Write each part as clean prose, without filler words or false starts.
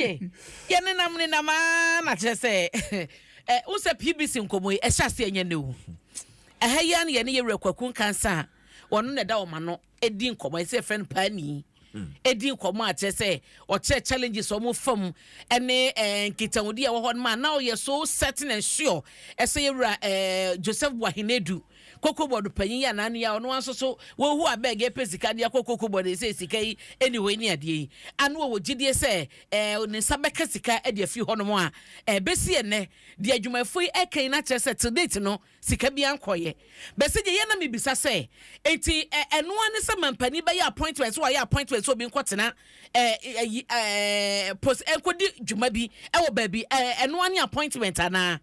Sigye, yɛnenam nenam aa na kyerɛ sɛ wo sɛ PBC nkɔmmɔ yi ɛhyɛ ase ɛnyɛ ne o. Ɛha yi ara na yɛne yɛwura Kwaku Nkansa a ɔno na ɛda wɔn ano di nkɔmmɔ, ɛsɛ yɛfrɛ no paani, ɛdi nkɔmmɔ a kyerɛ sɛ ɔkyerɛ challenges a wɔn fam ɛne nkitahodi a ɛwɔ hɔ no ma na ɔyɛ so certain and sure ɛsɛ yɛwura Joseph Boahenedu Cocoa Board panyin yi anaa nua ɔno nso so wɔhu abɛɛg ɛpɛ sika de akɔ Cocoa Board ɛsɛ sika yi ɛni hɔ ne adeɛ yi ano wɔ gyidie sɛ ne nsa bɛka sika de afiri hɔnom a ɛbɛsi ɛnɛ deɛ adwumayɛfoɔ yi ɛka yi no akyerɛ sɛ till date no sika bi ankɔyɛ bɛsɛ gye yɛn na mebisa sɛ enti ɛnoa ne sɛ mampanin bɛyɛ appointment so wɔayɛ appointment sɛ obi nkɔtena ɛyi post ɛnkɔdi dwuma bi ɛwɔ baabi, ɛnoa ne appointment anaa?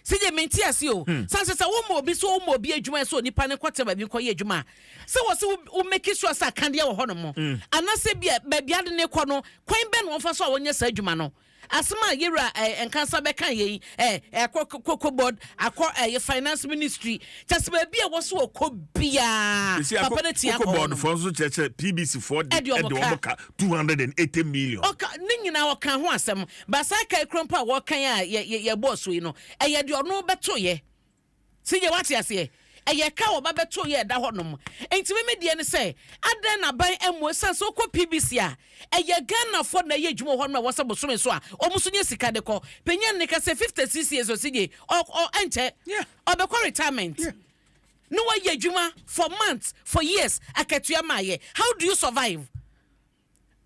Sɛ mente ase o. San sɛ woma obi so, woma obi adwuma sɛ onipa ne nkɔtena baabi nkɔyɛ adwuma a, sɛ wɔ sɛ wo make sure sɛ akadeɛ wɔ hɔ nom anaasɛ bia baabi ade ne kɔ no, kwan bɛn na wɔmfa so a wɔnyɛ saa adwuma no? Asɛm a yɛwura Nkansa bɛka yɛn ɛkɔ Cocoa Board, akɔ finance ministry, kyɛ sɛ baabi a wɔ so wɔkɔ biaa papa no tia kɔ hɔ nom. Foɔ nso kyerɛkyerɛ PBC foɔ de ɛde ɔmo ɔmo ka 280 million. Ɔka ne nyinaa, ɔka ho asɛm baasa ka ekuro mpo a wɔkan a yɛ yɛ yɛbɔɔ so yi no, ɛyɛ deɛ ɔno bɛto yɛ si yɛ wate aseɛ, ɛyɛ ka wɔba bɛto yɛ ɛda hɔ nom. Nti mímí deɛ ne sɛ adan n'aban ɛmu esan sɛ ɔkɔ PBC a ɛyɛ Ghanafoɔ na ɛyɛ adwuma wɔ hɔ nom a wɔsɛ bosome so a wɔn nso nye sika de kɔ panyin ne ka sɛ 56 years ɔsi gye ɔ ɔ ɛnkyɛ ɔbɛkɔ retirement ne wɔyɛ adwuma for months, for years, akatua maa yɛ. How do you survive?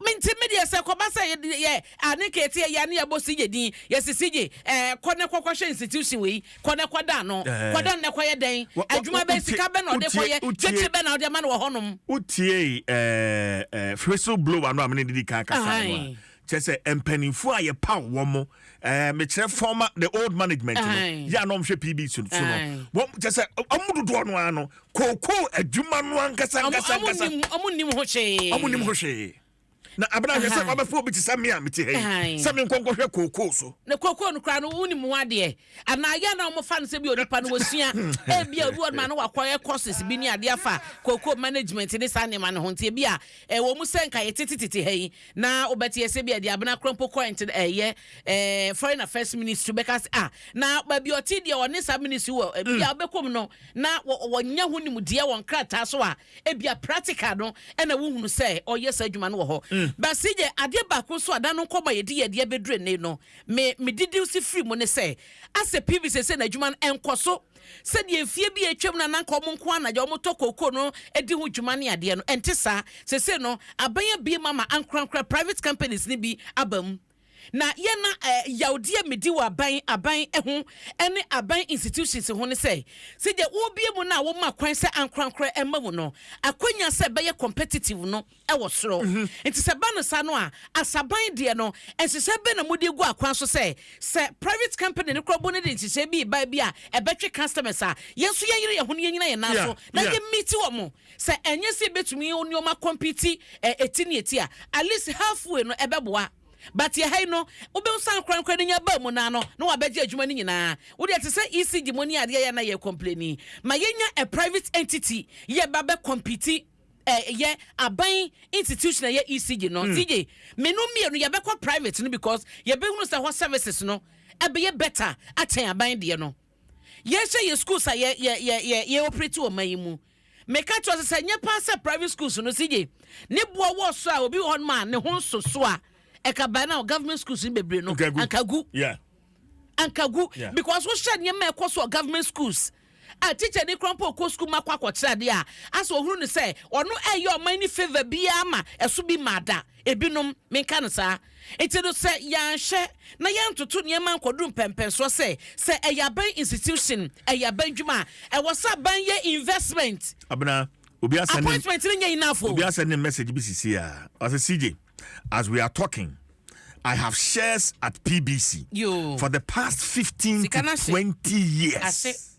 Nti mi deɛ sɛ kɔba sɛ yɛ ane kete yɛ ane yɛbɔ si gye din yɛsi si gye kɔ ne kɔkɔ hwɛ institution wei, kɔ ne kɔ da no, kɔ da ne kɔ yɛ dɛn adwuma bɛ, sika bɛ na ɔde kɔ yɛ gyekye bɛ na ɔde ama no wɔ hɔnom. Wotie whistle blower no a mene didi kan kasa no a, kyerɛ sɛ mpanimfoɔ a yɛpaw wɔn mo mekyerɛ former, the old management no yɛ a na ɔmhwɛ PBC so no, wɔn kyerɛ sɛ ɔmo dodoɔ no ara no kookoo adwuma no ankasa ankasa ankasa ɔmo nim ho hwee. Ɔmo nim ho hwee na abena hwɛ sɛ wabɛfo obi te sɛ me a mete ha yi sɛ me nkɔnkɔhwɛ kookoo so. Na kookoo no koraa no, wonim ho adeɛ anaa? Yɛ na wɔfa no sɛ bi onipa no wɔsua, ebi a obi wɔ no ma no wakɔyɛ courses bi ne adeɛ afa kookoo management ne saa nneɛma no ho. Nti ebi a ɛwɔ mu sɛ nka yɛtetetete ha yi na wobɛte yɛ sɛ bi a de abena korɔ mpo kɔ nti ɛyɛ Foreign Affairs Ministry bɛka sɛ ah, na baabi ɔte deɛ ɔne saa ministry wɔ ebi a wobɛkɔ mu no na wɔnyɛ ho nimdeɛ wɔ nkrataa so a, ebi a practical no ɛna wohunu sɛ ɔyɛ saa adwuma no wɔ hɔ. Basi gye adeɛ baako nso ada no nkɔmɔ a yɛdi yɛdeɛ bɛdure ne no me medidi si firi mu ne sɛ asɛ PBC sɛ n'adwuma no ɛnkɔ so sɛdeɛ mfie bi atwam na nanka ɔmo nko anagya ɔmo tɔ kookoo no di ho dwuma ne adeɛ no. Ɛnte saa sese no, aban abie mu ama ankorankora private companies ne bi aba mu na yɛna yawdeɛ medi wɔ aban ho ne aban institutions ho ne sɛ sɛdeɛ wɔbie mu no a wɔma kwan sɛ ankorankora ɛma mu no, akwanya sɛ ɛbɛyɛ competitive no ɛwɔ soro. Nti sɛ ba no sa no a, asaban deɛ no nhyehyɛ bɛ na mode gu akwan so sɛ private company no korɔ bo no de nhyehyɛ bi ba bi a ɛbɛtwe customers a, yɛn nso yɛnyere yɛn ho no yɛnyina yɛn nan so na yɛmmiti wɔ mo sɛ ɛnyɛ sɛ yɛbɛtumi nneɛma compete ɛti ne ɛti a, at least halfway no ɛbɛboa. But yɛ ha yi no, wobɛhu sɛ ankorankora no nya baa mu naa no na wabɛgye adwuma no nyinaa. Wode ɛte sɛ ECG mu ne adeɛ yɛ na yɛ complaini ma yɛnya a private entity yɛba bɛ compete yɛ aban institution a yɛ ECG no. CJ menu mmienu yɛbɛkɔ private no because yɛbɛhunu sɛ hɔ services no ɛbɛyɛ better akyɛn aban deɛ no. Yɛhyɛ yɛ schools a yɛ yɛ yɛ yɛ yɛ operate wɔ man yi mu, meka kyerɛ sɛ nyɛ paa sɛ private schools no, CJ, ne boɔ wɔ so a, obi wɔ hɔ nom a ne ho nso so a ɛka ban na government schools no bebree no Anka gu. Anka gu. Anka gu. Because wohyɛ nneɛma a ɛkɔ so wɔ government schools a, teacher ne kura mpo ɔkɔ school ma akɔ akɔkyerɛ adeɛ a, asɛ ohunu ne sɛ ɔno ɛyɛ ɔman ne favour biara ma ɛso bi ma da ebinom menka no saa. Nti no sɛ yɛanhwɛ na yɛntoto nneɛma nkɔduru mpɛmpɛnsoɔ sɛ ɛyɛ aban institution, ɛyɛ aban dwuma a, ɛwɔ sɛ aban yɛ investment. Abena, obi asɛ ne Appointment no nyɛ enough o. Obi asɛ ne message bi sisi a ɔsɛ, "CJ, as we are talking, I have shares at PBC Yo. for the past 15 Sika to na hye. 20 years. Ase.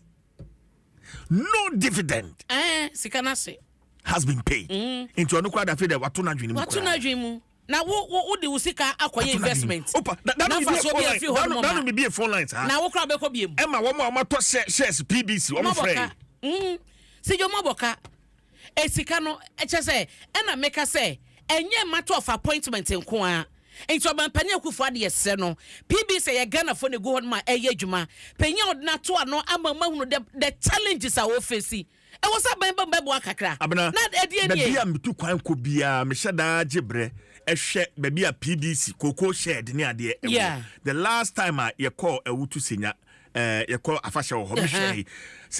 No dividend Sika no ase. has been paid." Nti ɔno koraa da afei dɛ wato n'adwene mu Wato koraa. n'adwene mu na wo de wo sika akɔyɛ Wato n'adwene mu. investment Opa, da na no fa bibie so phone bi line afiri hɔ nom da no ma bibie phone lines ha. Na wo koraa bɛkɔ biem. Ɛma wɔn a wɔatɔ shares PBC wɔn frɛ Mabɔka sɛ dwom abɔka esika no, ɛkyɛ sɛ ɛna meka sɛ ɛnyɛ matter of appointment nko a. Nti Ɔmanpanin Akufo Addo yɛsrɛ no, PBC ɛyɛ Ghanafoɔ na ɛgu hɔ nom a ɛyɛ adwuma. Panyin a ɔde no ato ano ama moahunu the the challenges a wɔfesi. Ɛwɔ sɛ aban ba mu bɛboa kakra. Abena, Na ɛdeɛ nie. baabi a metu kwan kɔ biara, mehyɛ daa gye berɛ hwɛ baabi a PBC, cocoa shed ne adeɛ wɔ. The last time a yɛkɔɔ Awutu Senya, eh, yɛkɔ afahyɛ wɔ hɔ, mehwɛe.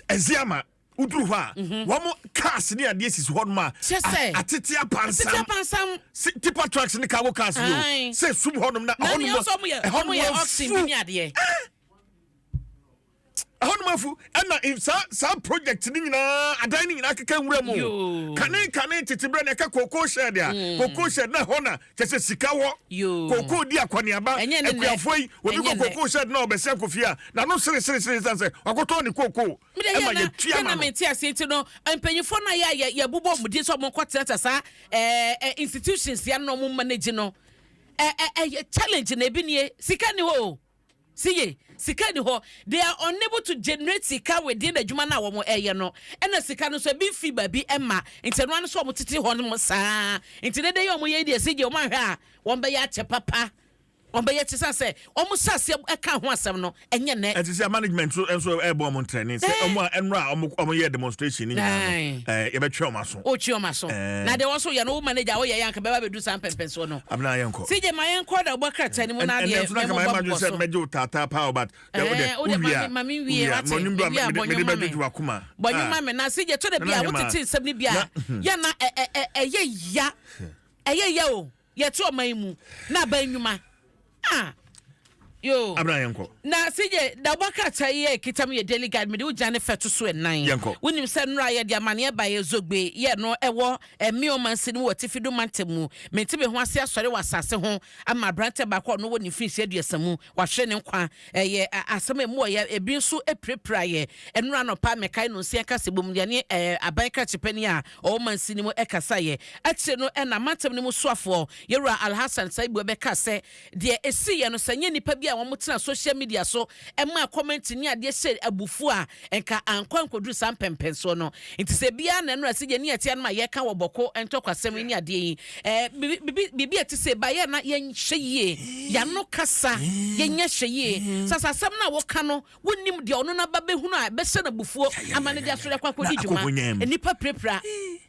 Ɛziama, woduru hɔ a, wɔn cars ne adeɛ sisi hɔ nom a, Kyɛ sɛ, atete atete apansam. apansam. Tipper trucks ne cargo cars yi o, sɛ sum hɔ nom na Na ɛhɔ nea nom nso wɔn yɛ, ɛhɔ wɔn yɛ nom auction bi afu. ne adeɛ. Ɛhɔ nom afu. Ɛna saa saa project ne nyinaa, adan ne nyinaa keka nwura mu. Kane kane tete berɛ na ɛka cocoa shed a, cocoa shed na ɛhɔ na kyɛ sɛ sika wɔ. Cocoa di akɔneaba. Ɛnyɛ ne nnɛ. Akuafoɔ yi, obi Ɛnyɛ kɔ nnɛ. cocoa shed na ɔbɛsɛ akɔ fie a, n'ano sere sere sere sane sɛ wakɔtɔn ne cocoa. Mede yɛ Ɛma na yɛtua yɛ ma na no. mente aseɛ nti no, mpanyinfoɔ no a yɛ a yɛbobɔ wɔn din sɛ wɔn nkɔ tenatena saa ɛɛ institutions ya no na wɔn manage no, ɛ ɛ ɛyɛ challenge na ebi nie, sika ni hɔ o. Siye, sika ni hɔ. They are unable to generate sika within adwuma no a wɔn ɛyɛ no. Ɛna sika no nso ebi nfi baabi ɛma. Nti ɛno ano nso wɔn tete hɔ nom saa. Nti dede yi a wɔn yɛ yi deɛ sigye wɔn ahwɛ a wɔn bɛyɛ akyɛ papa. Wɔn bɛyɛ kyɛ sɛ sɛ wɔn hyɛ aseɛ ɛka ho asɛm no ɛnyɛ nɛ. Ɛte sɛ management nso nso ɛrebɔ wɔn ntrɛni sɛ wɔn a ɛnora a wɔn wɔn yɛ demonstration ne nyinaa no ɛɛ yɛbɛtwe wɔn aso. Otwe wɔn aso. Na deɛ wɔn nso yɛ no wo manager a woyɛ yɛ anka bɛba abɛduru saa mpɛmpɛnsoɔ no. Abena yɛn kɔ. CJ ma yɛn kɔ na wobɔ krataa no mu na Ɛnɛ adeɛ nso na kama ɛmobɔ ɛma bobɔ sɛ so. mɛgye wo taataa paa o but Ɛɛ wode ma me ma me nwie wate mewie a bɔ nnwom ma me bɔ nnwom ma me na CJ tɔ da bi a wotete nsɛm no bi a yɛ na ɛ ɛ ɛ ɛyɛ ya ɛyɛ ya o yɛte ɔman yi mu na aban nnwuma ah yoo. Abena yɛnkɔ. Na CJ da wobɔ krataa yi a ɛkita mu yɛ Daily Guide mede wo gyina ne fɛ to so ɛnan Yɛnkɔ. wonim sɛ nnora yɛde amaneɛ baeɛ Zogbe yɛ no ɛwɔ Ɛme ɔmansin mu wɔ atifi do mantam mu. Mente me ho ase asɔre wɔ asase ho ama aberanteɛ baako a ɔno wɔ ne mfinhyia 30 mu. Wahwere ne nkwa. Ɛyɛ asɛm a emu wɔ ya. Ebi nso pirapira yɛ. Ɛnora anɔpa mekae nonsia kasɛbɔ mu yɛne aban krakye panin a ɔwɔ mansin no mu kasaeɛ. Akyire no na mantam no mu soafoɔ, Yɛwura Alhassan Saibu bɛkaa sɛ deɛ ɛsiiɛ no sɛ nyɛ nnipa bi a wɔtena social media so maa comment ne adeɛ hyɛɛ abufuo a nka ankɔ ankɔduru saa mpɛnpɛnsoɔ no. Nti sɛ biara na ɛno a sɛ yɛni ɛte anom a yɛka wɔ bɔko ntɔkwasɛm yi ne adeɛ yi, eh, biribi, biribi a ɛte sɛ ba yɛ na yɛnhwɛ yie, yɛano kasa, yɛnyɛ hwɛ yie. Sɛ sɛ asɛm no a woka no, wonnim deɛ ɔno n'aba bɛhunu a ɛbɛhyɛ no abufuo ama no de asɔre akɔ akɔdi dwuma. Nnipa pirapira,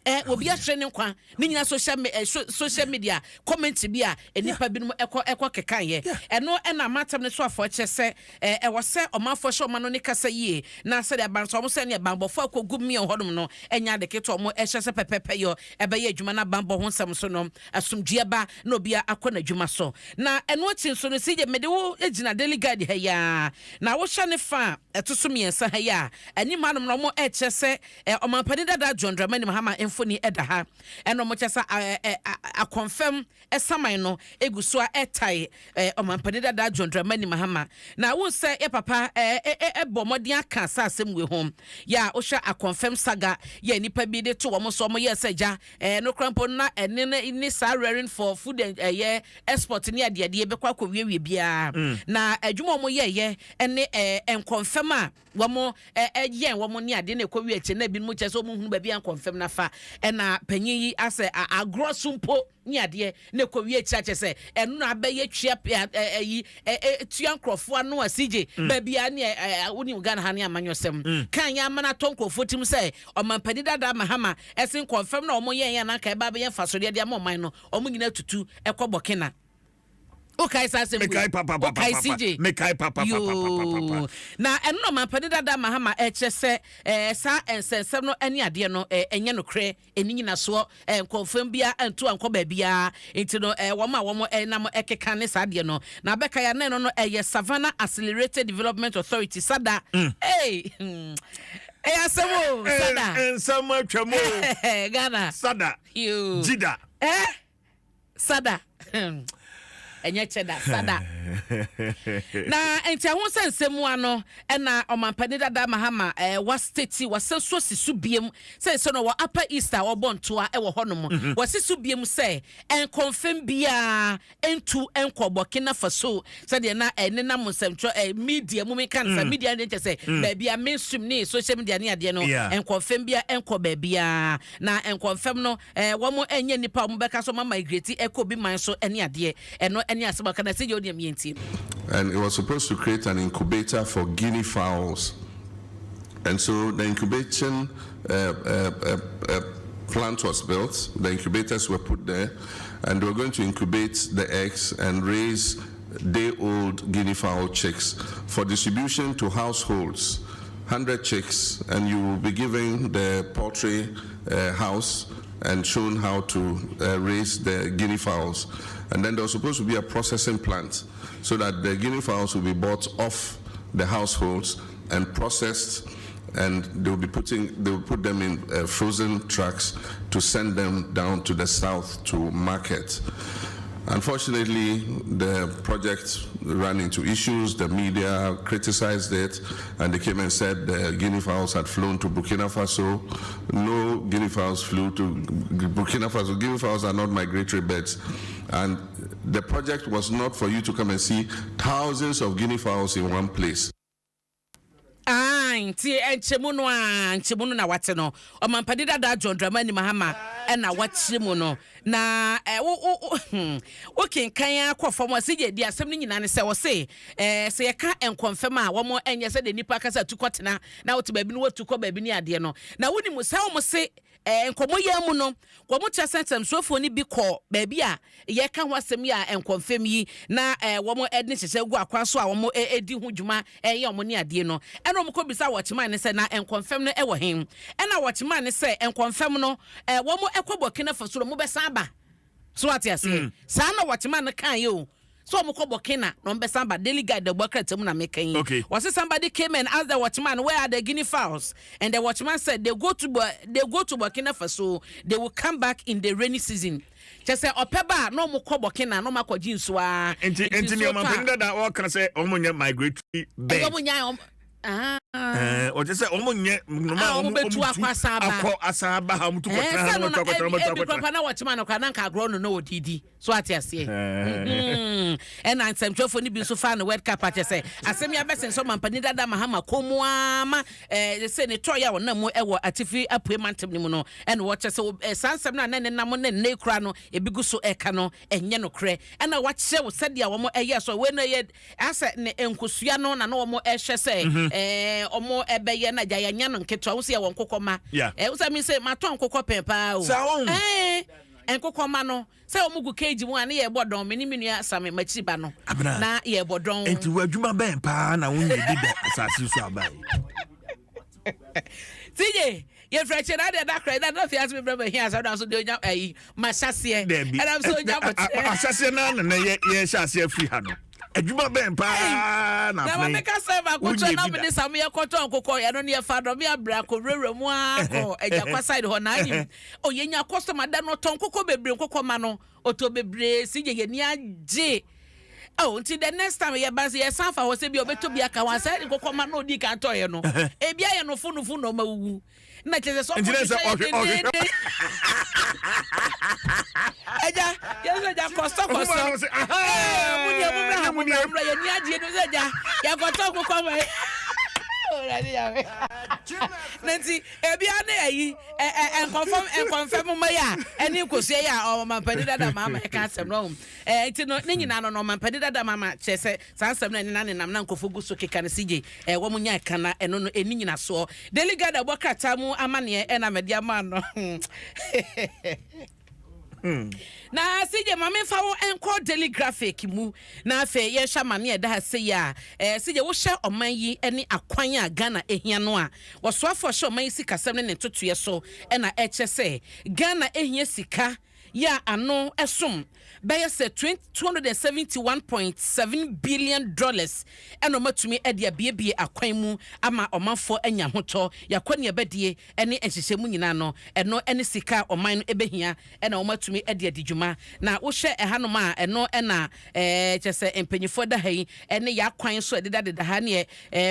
eh, obi ahwere ne nkwa. Ne nyinaa social, me, eh, social media comment bi a nnipa binom ɛkɔ ɛkɔ kekaeɛ. Ɛno ɛna amantam no so afoɔ kyerɛ sɛ eh, ɛwɔ sɛ ɔmanfoɔ hyɛ ɔman no ne kasa yie na sɛdeɛ abansɔ wɔn sɛ ne abanbɔfoɔ akɔgu mmea hɔnom no ɛnyɛ ade ketewa wɔn ɛhyɛ sɛ pɛpɛpɛ yɔ ɛbɛyɛ adwuma no abanbɔ ho nsɛm so no asomdwoeɛ ba na obiara akɔ n'adwuma so. Na ɛno akyi nso no CJ mede wo gyina Daily Guide ha yi ara na wohyɛ ne fa a ɛto so mmiɛnsa ha yi a anim hanom no wɔn ɛkyerɛ sɛ Ɔmanpanin dada John Dramani Mahama mfoni da ha. Ɛna wɔn kyɛ sɛ akɔnfɛm saman no egu so a ɛtae Ɔmanpanin dada John Dramani Mahama. Na wohu sɛ yɛ papa bɔ mmɔden aka saa asɛm wei ho. Yɛ a wohwɛ akɔnfɛm saga yɛ nnipa bi de to wɔn so wɔn yɛ sɛ gya no koraa mpo na ɛne ne saa rearing for food and ɛyɛ export ne adeadeɛ bɛkɔ akɔwiewie biara. Na adwuma wɔn yɛɛyɛ ne nkɔnfɛm a Wɔn yɛn wɔn ne adeɛ na ɛkɔ wie akyire na ebinom kyerɛ sɛ wɔn nhunu baabi a nkɔmfam no afa ɛna panyin yi asɛ agorɔ so mpo ne adeɛ na ɛkɔ wie akyire akyɛ sɛ ɛno na abɛyɛ twia ɛyi tua nkurɔfoɔ ano a CJ baabi a ne wonim Ghana ha ne amanyɔsɛm kan yɛ amana atɔ nkurɔfoɔ tirim sɛ ɔmampanin dada Mahama ɛse nkɔmfam na wɔn yɛn yɛn anka ɛba abɛyɛ mfasodeɛ de ama ɔman no wɔn nyinaa tutu ɛkɔ Burkina. Wokae saa asɛm wei? Mekae papapapapa. Wokae CJ? Mekae papapapapapa. Yoo. Na ɛno na ɔmampanin dada Mahama ɛkyerɛ sɛ ɛɛ saa nsɛnsɛm no ɛne adeɛ no ɛɛ ɛnyɛ nokorɛ, ɛnni nyinasoɔ, ɛɛ nkɔmfam biara antu ankɔ baabiara. Nti no ɛɛ wɔn a wɔn ɛnam ɛkeka ne saa adeɛ no. Na abɛkae a na ɛno no ɛyɛ Savannah Accelerated Development Authority, SADA. Ei! Ɛyɛ asɛm o, SADA. Nsɛm atwam o. Ghana. SADA. Yoo. Jida. Eh? Sada. Ɛnyɛ kyɛ da. Sada. Na nti ɛho sɛ nsɛm ano ɛna ɔmampanin dada Mahama wastate wasan so si so biem sɛ no wɔ Upper East a wɔbɔ ntoa ɛwɔ hɔnom. Wɔsi so biem sɛ nkɔmfɛm biara ntu nkɔ Burkina Faso, sɛdeɛ na ɛnenam nsɛmtwerɛ media mu. Meka no sɛ media ne kyɛ sɛ baabi a mainstream ne social media ne adeɛ no, nkɔmfɛm bia nkɔ baabiara, na nkɔmfɛm no wɔn nyɛ nipa a wɔn bɛka so wɔn migrate ɛkɔ obi man so ɛne adeɛ. Ɛno ɛne asɛm aka na sɛ yɛ ɔdeɛ yɛntie. And it was supposed to create an incubator for guinea fowls. And so the incubation plant was built, the incubators were put there, and they were going to incubate the eggs and raise day old guinea fowl chicks for distribution to households. 100 chicks, and you will be given the poultry house and shown how to raise the guinea fowls. And then there was supposed to be a processing plant so that the guinea fowls will be bought off the households and processed, and they will put them in frozen trucks to send them down to the south to market. Unfortunately, the project ran into issues. The media criticized it, and they came and said the guinea fowls had flown to Burkina Faso. No guinea fowls flew to Burkina Faso. Guinea fowls are not migratory birds. And the project was not for you to come and see thousands of guinea fowls in one place. Nti nkyɛmu no a nkyɛmu no na wate no, ɔmampani dada John Dramani Mahama ɛna wakyerɛ mu no. Na wo wo wokenkan akɔ fam a, sɛ yɛ di asɛm no nyinaa ne sɛ wɔse sɛ yɛka nkɔmfɛm a wɔn ɛnyɛ sɛ de nipa kasa tu kɔtena na wote baabi no watu kɔ baabi ne adeɛ no. Na wonim saa wɔn se nkɔmɔ yɛn mu no, wɔn kyerɛ sɛ nsɛmsofoɔ no bi kɔ baabi a yɛka ho asɛm yi a nkɔmfɛm yi na wɔn de nhyehyɛ gu akwan so a wɔn edi ho dwuma ɛyɛ wɔn ne adeɛ no. Ɛna wɔn kɔ bisa wɔkyeman ne sɛ na nkɔmfɛm no ɛwɔ hen? Ɛna wɔkyeman ne sɛ nkɔmfɛm no wɔn ɛkɔ Burkina Faso no, wɔn bɛsan aba so. Ate aseɛ? Saa na wɔkyeman no kan yɛ o, so wɔn kɔ Burkina na wɔn bɛsan ba. Daily Guide ɛbɔ krataa mu na meka yi. Wɔsi somebody came and asked the watchman, "Where are the guinea fowls?" And the watchman said they go to Burkina Faso, they will come back in the rainy season. Kyɛ sɛ ɔpɛ ba a na wɔn kɔ Burkina na wɔn akɔgye nsuo a. Nti nea ɔmampanin dada ɔka sɛ ɔmo nyɛ migratory bird. Ɛyɛ wɔn nya wɔn. Ɔkyɛ sɛ ɔmo nyɛ nnoma a ɔmo ɔmo bɛtu akɔ asan aba. Akɔ asan aba ha, ɔmo tu kɔtena ha sɛ na no ɔmo na tu akɔtena, ɔmo ebi tu ebi akɔtena. Kora na wɔkyema no kora na nka agorɔ no na wɔdidi so, ate aseɛ? Ɛna nsɛmtwerɛfoɔ no bi nso fa no World Cup akyɛ sɛ asɛm yi abɛsɛn sɛ ɔmampanin dada Mahama kɔn mu ama sɛ ne tɔɔ yɛ a ɔnam mu ɛwɔ atifi apue mantam no mu no, ɛna wɔkyɛ sɛ saa nsɛm no a na ne nam ne nne kora no ebi gu so ɛka no ɛnyɛ nokorɛ. Ɛna wakyerɛ wo sɛdeɛ wɔn ɛyɛ so wei no ɛyɛ asɛ ne nkosua no na wɔn ɛhwɛ sɛ wɔn ɛbɛyɛ na gya yɛnya no nketewa wo sɛ yɛwɔ nkokɔ ma wo sɛ mi sɛ matɔ nkokɔ pɛn paa o. Saa wɔn. Nkokɔ ma no sɛ wɔn gu cage mu a ne yɛ bɔ dɔn, me ne me nua Same m'akyiri ba no. Abena. Na yɛ bɔ dɔn. Nti wɔ adwuma bɛn paa na wonyɛ bi da asase so aba yi? TJ, yɛfrɛ kyɛ na adeɛ da kora na fiase mi brɛ ma hia asɛ ɔda so de onya ayi ma hyɛseɛ. Dɛbi. Ɛnam so onya bɔkyerɛ. Ahyɛseɛ naa na yɛhyɛ aseɛ afiri ha no, adwuma bɛn paa na na afei ma meka sɛ baakotɔ wonyɛ na bi da? Mede sam yɛkɔtɔ nkokɔ ɛno ne yɛfa dɔme abrɛ akɔwurawura mu akɔ Agyakwa side hɔ na anim o yɛnya customer da no ɔtɔ nkokɔ bebree, nkokɔ ma no ɔtɔ bebree si gye yɛni agye. Oh, nti the next time yɛba sɛ yɛsan fa hɔ sɛ bi a ɔbɛtɔ bi aka ho asɛ nkokɔ ma na ɔdi kan tɔeɛ no, ebi ayɛ no fo no fo na ɔma wuwu na kyerɛ sɛ Nti na sɛ ɔmo ɔhwɛ- ɔhwehwɛ- dendenden. Agya yɛsɛ agya kɔsɔ Ɔmo kɔsɔ ma no sɛ, aha, mu ni mu mmra ha, mu mu nie. mmra, mu mmra, yɛni agye no sɛ agya yɛkɔtɔ nkokɔ ma yɛ. Awurade Yahweh. Na nti ebia ne ayi ɛ ɛ nkɔnfɛm nkɔnfɛm mma yi a ɛne nkosua yi a ɔmampanin dada Maama ɛka asɛm no ɔhom nti no ne nyinaa no ɔmampanin dada Maama kyerɛ sɛ saa nsɛm no ɛne na nenam na nkɔfo gu so keka no sigye wɔn nya ɛka na ɛno no ɛni nyinasoɔ. Daily Guide ɛbɔ krataa mu amanneɛ ɛna mɛde ama no. Na sigye ma memfa wo nkɔ Daily Graphic mu na afei yɛhwɛ amane a ɛda ha sɛ yi a sigye wohyɛ ɔman yi ne akwan a Ghana ehia no a wɔsoafoɔ hyɛ ɔman yi sikasɛm ne ne ntotoeɛ so ɛna ɛkyɛ sɛ Ghana ehia sika. yɛ a ano som bɛyɛ sɛ $271.7 billion ɛna ɔmatumi de abiebie akwan mu ama ɔmanfoɔ anya ahotɔ. Yɛakɔ nneɛbadie ne nhyehyɛ mu nyinaa no, ɛno ne sika a ɔman no bɛhia ɛna wɔmatumi de adi dwuma. Na wohyɛ ɛhanom a, ɛno ɛna kyɛ sɛ mpanyinfoɔ da ha yi ɛne yɛ akwan so ɛdedadeda ha neɛ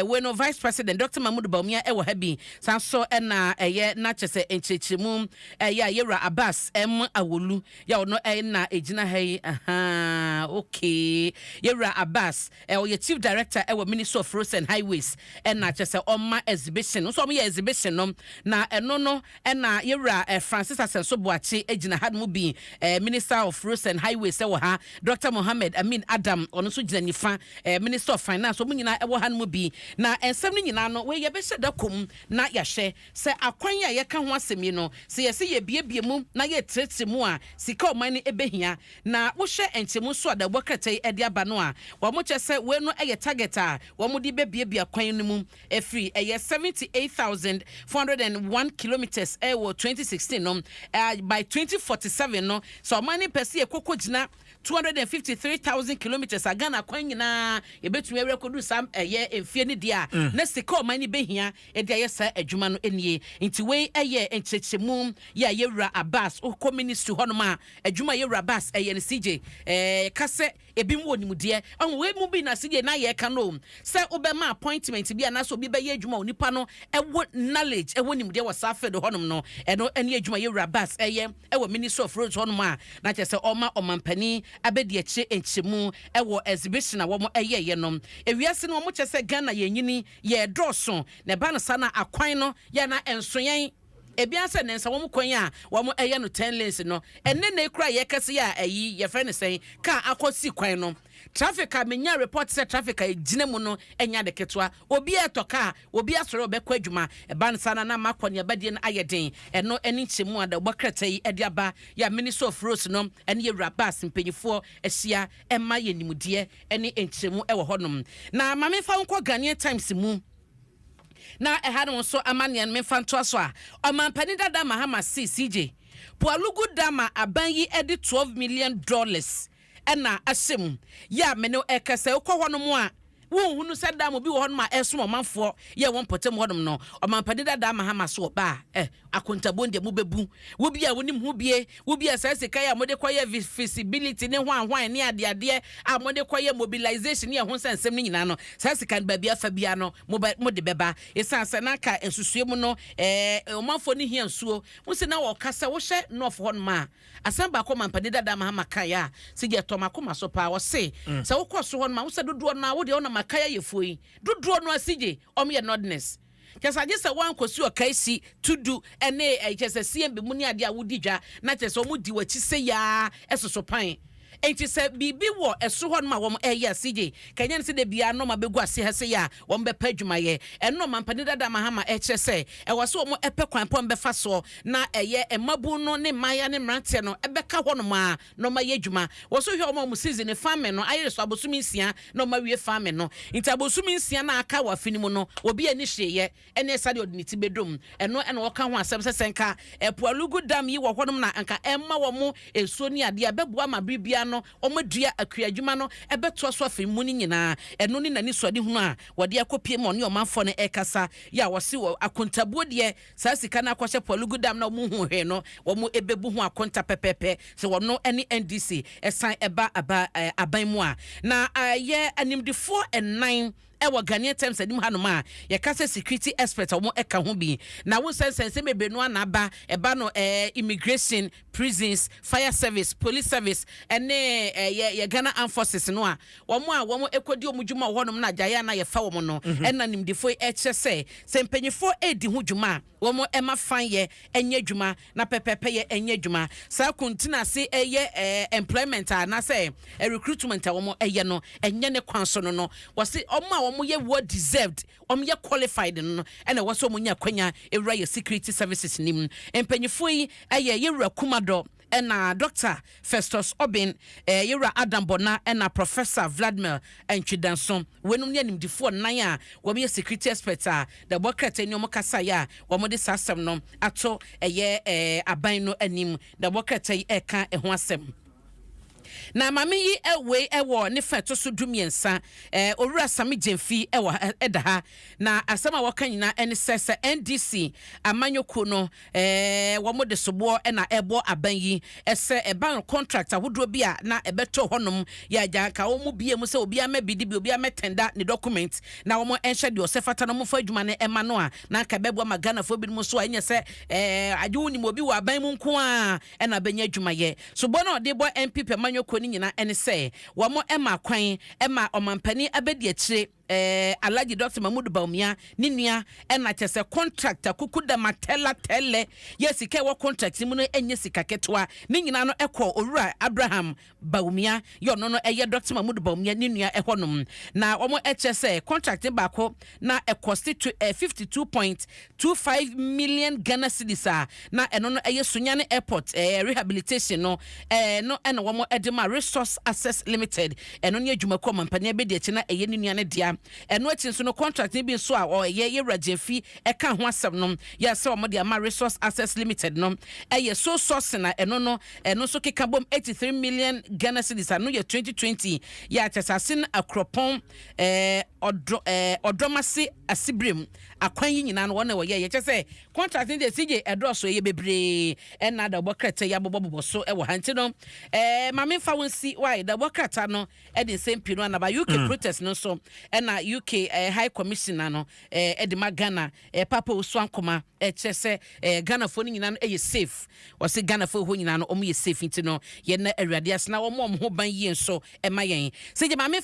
wei no, Vice President Dr Mahmood Bawumia ɛwɔ ha bi san so, ɛna ɛyɛ na kyɛ sɛ nkyerɛkyerɛmu ɛyɛ a yɛwura Abbas M Awolu yɛ ɔno ɛna ɛgyina ha yi. Aha, okay, yɛwura Abbas ɔyɛ Chief Director ɛwɔ Ministry of Roads and Highways, ɛna kyɛ sɛ ɔma exhibition nso, ɔmo yɛ exhibition no na ɛno no ɛna yɛwura Francis Asenso Boakye gyina ha no mu bi, Minister of Roads and Highways ɛwɔ ha, Dr Mohammed Amin Adam ɔno nso gyina nifa, Minister of Finance, ɔmo nyinaa ɛwɔ ha no mu bi. Na nsɛm no nyinaa no, wei yɛbɛhyɛ da kom na yɛahyɛ sɛ akwan a yɛka ho asɛm yi no, sɛ yɛsɛ yɛbiebie mu na yɛtrɛtrɛ mu a, sika ɔman no ɛbɛhia. Na wohyɛ nkyɛmu nso a dawubɔ krataa yi ɛde aba no a, wɔn kyɛ sɛ wei no yɛ target a wɔn de bɛbiebie akwan no mu ɛfiri ɛyɛ 78,401 kilometres ɛwɔ 2016 no, by 2047 no, sɛ ɔman no pɛ sɛ yɛkɔkɔ gyina 253,000 kilometres a, Ghana kwan nyinaa yɛbɛtumi awura kɔdu saa ɛyɛ mfie no deɛ a, na sika ɔman no bɛhia ɛde ayɛ saa adwuma no nie. Nti wei ɛyɛ nkyerɛkyerɛmu yɛ a yɛwura Abbas wokɔ ministry hɔnom a, adwuma a yɛwura Abbas ɛyɛ no, CJ, ka sɛ ebi mu wɔ nimdeɛ ɔho wei mu bi na CJ na yɛka no sɛ wobɛma appointment bi anaasɛ obi bɛyɛ adwuma a, onipa no ɛwɔ knowledge, ɛwɔ nimdeɛ wɔ saa field hɔnom no. Ɛno ɛne adwuma yɛwura Abbas ɛyɛ ɛwɔ Ministry of Roads hɔnom a, na kyerɛ sɛ ɔma ɔmampanin abɛdi akyire nkyɛmu ɛwɔ exhibition a wɔn ɛyɛɛyɛ no. Ewiase no, wɔn kyerɛ sɛ Ghana yɛn nyini yɛ dɔɔso na ɛba no saa na akwan no yɛ na ɛnso yɛn ebi asɛ ne nsa wɔn kwan a wɔn ɛyɛ no 10 lanes no, ɛne na ekura yɛ kɛse yɛ a ɛyi yɛfrɛ no sɛn, kaa akɔsi kwan no, traffic a menya report sɛ traffic a egyina mu no ɛnya de ketewa. Obi a ɛtɔ kaa, obi asɔre ɔbɛkɔ adwuma, ɛba no saa na na ama akɔ nneɛma die no ayɛ den. Ɛno ɛne nkyɛmu a dawubɔ krataa yi ɛde aba yɛ a Minister of Roads no ɛne yɛwura Abbas mpanyinfoɔ ahyia ɛma yɛ nimdeɛ ɛne nkyɛmu ɛwɔ hɔnom. Na maame fa nkɔ Ghanaian Times mu na ɛha no nso amanneɛ no memfa ntoa so a, ɔmampanin dada Mahama si CJ Pwalugu Dam a aban yi de $12 million ɛna ahyɛ mu yɛ a mene ɛkɛsɛ wokɔ hɔnom a, wonhunu sɛ dam bi wɔ hɔnom a ɛsom ɔmanfoɔ yɛ wɔn mpɔtam hɔnom no. Ɔmampanin dada Mahama so ɔba a, akontabon deɛ mobɛbu wo bi a wonim ho bie wo bi a, saa sika yi a mode kɔyɛ feasibility ne hwanhwan ne adeadeɛ a mode kɔyɛ mobilization ne ɛho nsɛnsɛm no nyinaa no, saa sika no baabi afa bia no mode bɛba, ɛsiane sɛ na nka nsusue mu no ɔmanfoɔ no hia nsuo. Wo sɛ na wɔka sɛ wohyɛ nɔɔfo hɔnom a, asɛm baako mampanin dada Mahama kaeɛ a sɛ gye ɛtɔ makoma so paa, wɔse sɛ wokɔ so hɔ nom a, wo sɛ dodoɔ no a wodeɛ wonam akaya yɛfuo yi dodoɔ no asi gye ɔmo yɛ northerners, kyɛ sɛ agye sɛ woankɔsi ɔkae tudu ɛne kyɛ sɛ CMB mu ne adeɛ a wodi dwa na kyɛ sɛ ɔmo di w'akyi sɛ yaa ɛsoso pan. Nti sɛ biribi wɔ ɛsoro hɔ nom a wɔn ɛyɛ asigye kɛnyɛ no sɛ de bia nɔɔma bɛgu ase ha sɛ yɛ a wɔn bɛpɛ adwumayɛ. Ɛno ɔmampanin dada Mahama ɛkyerɛ sɛ ɛwɔ sɛ wɔn ɛpɛ kwan pɔn bɛfa soɔ na ɛyɛ mmabun no ne mmaayɛ ne mmeranteɛ no ɛbɛka hɔ nom a na ɔma yɛ adwuma. Wɔ so hwɛ wɔn a wɔn season farming no ayere so abosomi 6 na ɔma wie farming no, nti abosomi 6 na aka wɔ afi no mu no, obi ani hwee yɛ ɛne ɛsa deɛ ɔde ne ti bɛdom. Ɛno ɛna wɔka ho asɛm sɛ nka Pwalugu Dam yi wɔ hɔnom na nka ɛma wɔn mo nsuo ne adeɛ a ɛbɛboa ma biribiara no wɔn adua akua adwuma no ɛbɛtoa so afei mu no nyinaa. Ɛno ne n'ani so ade hunu a wɔde akɔpie ma ɔne ɔmanfoɔ no ɛkasa yɛ a, wɔse wɔ akontabuo deɛ, saa sika no akɔhyɛ Pwalugu Dam na wɔn hu hwee no, wɔn ɛbɛbu ho akonta pɛpɛɛpɛ sɛ wɔno ne NDC ɛsan ɛba aba aban mu a. Na ɛyɛ animdifoɔ ɛnan ɛwɔ Ghanaian Times anim hanom a yɛka sɛ security expert a wɔn ɛka ho bi na wɔn nsɛnsɛnsɛm bebree no ana aba ɛba no immigration, prisons, fire service, police service ɛne ɛyɛ yɛ Ghana Armed Forces no a wɔn a wɔn ɛkɔdi wɔn dwuma wɔ hɔnom na agyaeɛ a na yɛfa wɔn no. Ɛna nimdefoɔ yi ɛkyerɛ sɛ mpanyinfoɔ ɛredi ho dwuma a, wɔn ɛma fan yɛ ɛnyɛ adwuma na pɛpɛɛpɛ yɛ ɛnyɛ adwuma saa kuntuna ase ɛyɛ employment a anaasɛ recruitment a wɔn ɛyɛ no ɛnyɛ ne kwan so no wɔsi wɔn a wɔn yɛ well deserved, wɔn yɛ qualified no ɛna ɛwɔ sɛ wɔn nya akwanya ewura yɛ security services nim. Mpanyinfoɔ yi ɛyɛ yɛwura Kumadɔ. Ɛna Dr Festus Obin, Yɛwura Adam Bɔna, ɛna Professor Vladimir Ntwidanso. Wɔnom ne animdifoɔ nan a wɔyɛ security expert a dawubɔ krataa ni wɔn kasaeɛ a wɔde saa asɛm no ato ɛyɛ aban no anim. Dawubɔ krataa yi ɛka ɛho asɛm. Na maame yi wei wɔ ne fa ɛto so 13, Owura Sammy Gyamfi wɔ ɛda ha. Na asɛm a wɔka nyinaa ɛne sɛ NDC amanyɔkuo no wɔn de soboɔ ɛna ɛbɔ aban yi ɛsɛ ɛban no contract ahodoɔ bi a na ɛbɛtɔ hɔnom yɛ agya nka wɔn mu bie mu sɛ obiara mɛ bidi bi, obiara mɛ tender ne document na wɔn ɛnhyɛ deɛ ɔsɛ fata na wɔn fa adwuma no ɛma no a, na nka ɛbɛboa ma Ghanafoɔ binom so a ɛnyɛ sɛ agye wɔn nim obi wɔ aban mu nko a ɛna bɛnya adwuma yɛ. Soboɔ no a ɔde bɔ NPP amanyɔkuo no nyinaa ɛne sɛ wɔn ɛma kwan ɛma ɔmampanin abɛdi akyire Alhaji Dr Mahmudu Bawumia ne nua, ɛna kyɛ sɛ contract akuku dama tɛla tɛlɛ yɛ sika ɛwɔ contract mu no ɛnyɛ sika ketewa. Ne nyinaa no ɛkɔ Owura Abraham Bawumia yɛ ɔno no ɛyɛ Dr Mahmudu Bawumia ne nua ɛhɔnom. Na wɔn ɛkyɛ sɛ contract baako na ɛkɔsi to 52.25 million Ghana cedis a na ɛno no ɛyɛ Sunyani Airport rehabilitation no no ɛna wɔn ɛde ma Resource Access Limited. Ɛno ne adwumakuo ɔmampanin abɛdi akyi na ɛyɛ ne nua ne dea. Ɛno akyi nso no, contract no bi nso a ɔyɛ yɛwura Gyamfi ɛka ho asɛm no yɛ sɛ wɔn de ama Resource Access Limited no ɛyɛ so sourcing na ɛno no ɛno nso keka bom 83 million Ghana cedis ano yɛ 2020 yɛ akyɛsase no Akuropɔn ɔdɔ Ɔdɔmase Asibirem akwan yi nyinaa no wɔn na wɔyɛ. Yɛkyɛ sɛ contract no deɛ sigye ɛdɔɔso, ɛyɛ bebree. Ɛna dawubɔ krataa yi abobɔbobɔ so ɛwɔ ha. Nti no maame nfa wɔn si wae dawubɔ krataa no ɛde nsɛm pii no anaba UK protest no nso, ɛna UK High Commissioner no ɛde ma Ghana Papa Osu Ankoma ɛkyerɛ sɛ Ghanafoɔ no nyinaa no ɛyɛ safe. Wɔsi Ghanafoɔ hɔ nyinaa no wɔn yɛ safe, nti no yɛn na Awurade ase na wɔn a wɔn ho ban yie nso ɛma yɛn sɛ gye maame.